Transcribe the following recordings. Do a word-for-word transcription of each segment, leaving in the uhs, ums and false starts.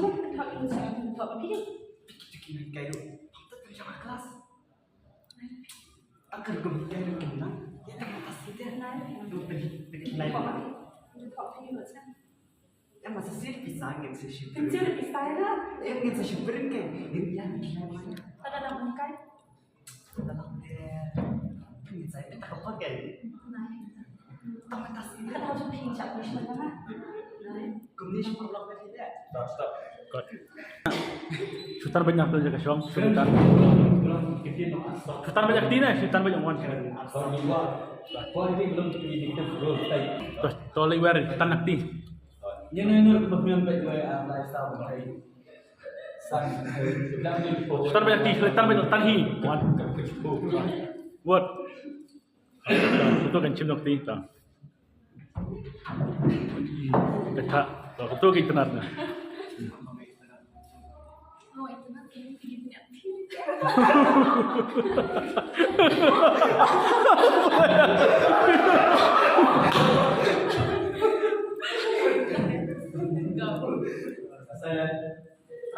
Thok, thok, thok, phi. Phi ki tu ki nang kai ruh. Pam tu tu jama kelas. Takar gum kai ruh kin nang. Ya tak atas kita. Nai. Tu phi, phi nai. Thok, thok, phi, macam. Ya masa sih pisang yang sih sih. Pencuri pisang ya? Ya yang sih sih beri kai. Ini yang kita mana? Ada nama kai. Cut. Shu tan bad ñiangthoh ka shong, shu tan. Shu tan bad ñiangthoh, shu tan bad ñiangwan. To, to, leh wer, tan nakti. Shu tan bad ñiangthoh, shu tan bad ñiangthoh, tan hi. One. What? Kato kan chim nok ti ta. Kata, kato kan tenar na.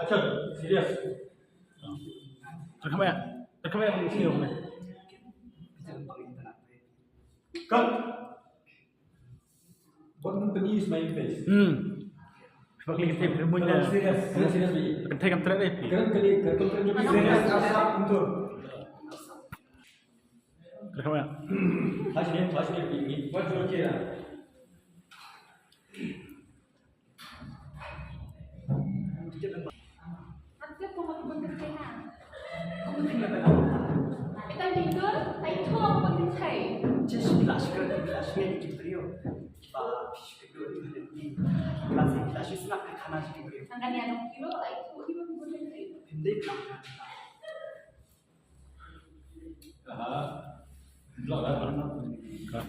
Action, serious. Rekam ya, rekam ya, sini rekam ya. Cut. What company is my face? Hmm. Sebab klik save mun ya. Serious, serious, serious. Kan thai kam tret eh. Kan klik, kan klik serious. Asap untuk. Rekam ya. Flash ni, flash ni, ni. What do you care? Aha. Blok dah.